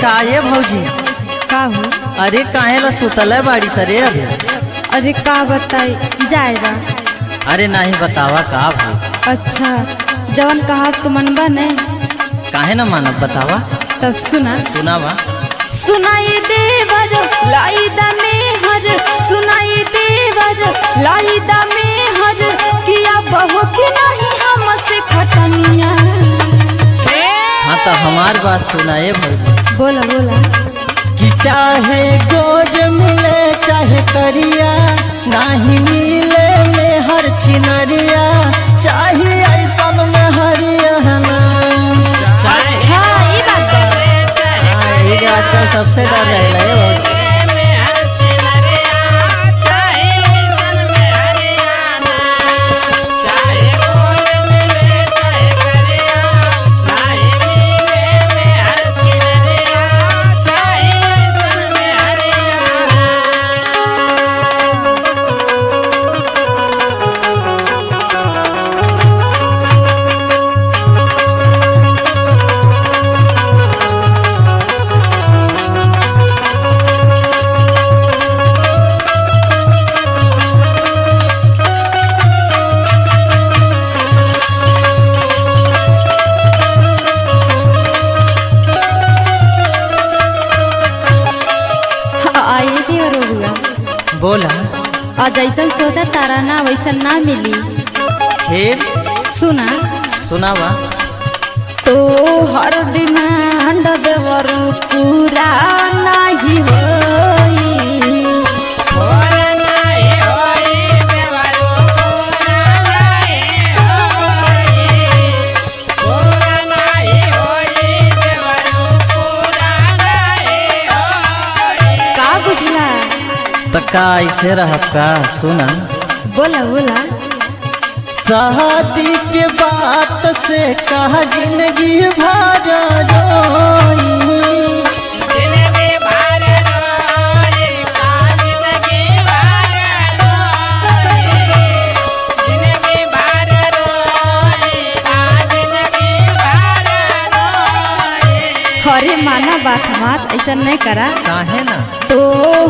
का ये भौजी? का हो? अरे काहे ला सुतल है बाड़ी सरे अभी? अरे का बताई जाएगा। अरे नहीं बतावा का भाई। अच्छा जवन कहा तो मनबा नहीं। काहे ना मानब, बतावा। तब सुना। सुनावा। सुनाई देवर लाई दा मेहर, सुनाई देवर लाई दा मेहर, किया बहू की नहीं हमसे खटनिया। हाँ तो हमार बात सुनाए भौजी। बोला बोला। कि चाहे गोज मिले चाहे करिया, नाही मिले में हर छिनरिया, चाहे ऐसन में हरिया ना। अच्छा ये बात बा। हाँ, यही के आजकल सबसे डर रहेला है भौजी। हाँ, आइए देवर बबुआ। बोला। और जैसन सोचा तारा ना वैसन ना मिली। फिर? सुना। सुनावा। तो हर डिमांड देवर पूरा नहीं होई। का बुझला? त का ऐसे रहब का? सुना। बोला बोला। शादी के बात से कहा जिंदगी भर रोई। अरे माना बात हमार, ऐसा नहीं करा। काहे ना? तो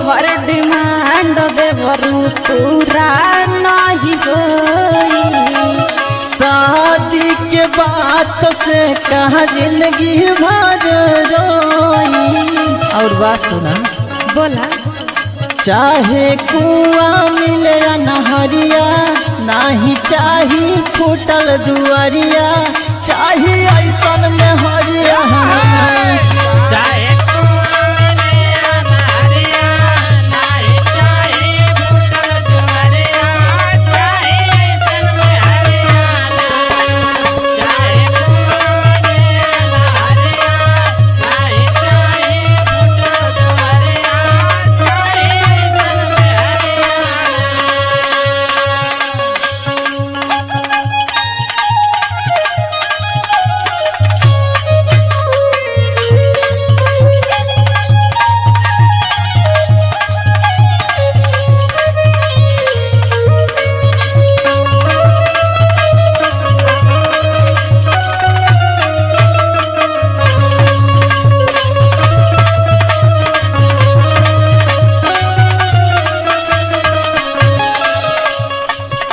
हर डिमांड देवर पूरा नहीं होई। शादी के बात से कहा जिंदगी भर रोई। और बात सुना। बोला। चाहे कुआं मिले या नहरिया, नाही चाही फूटल दुआरिया, चाही ऐसन में हरिया।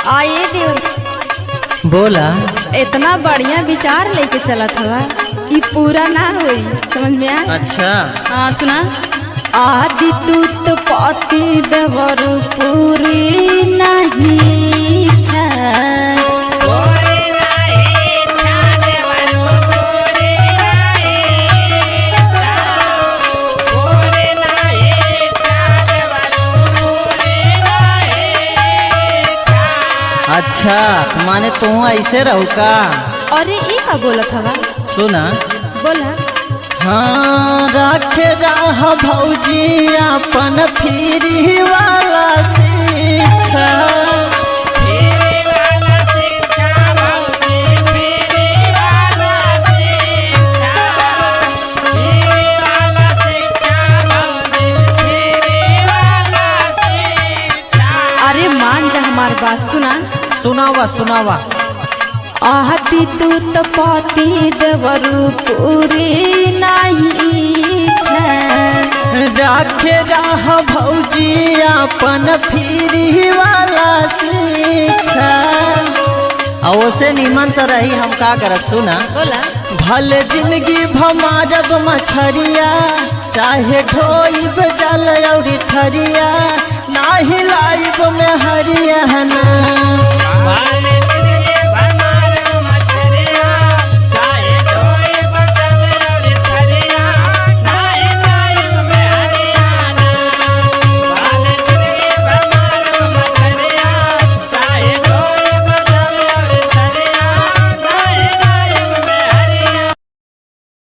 आइए देवर। बोला। इतना बढ़िया विचार लेके चलत हवा, ई पूरा ना होई, समझ में आ? अच्छा। हाँ सुना। आदि तूत पति देवर पूरी नहीं इच्छा। अच्छा माने तू ऐसे रहू का? अरे ई का बोलत हवा? सुना। बोला। हाँ रखे राह भौजी अपन फिरी वाला शिक्षा। अरे मान जा हमार बात, सुना। सुनावा सुनावा। आदि तूत पति देवर पूरी नहीं। पीछा। राखे राह भौजी अपन फिरी वाला शिक्षा। आ ओसे निमन तो रही, हम का करब सुना। बोला। भले जिंदगी भमारब मछरिया, चाहे ढोइब जल और थरिया।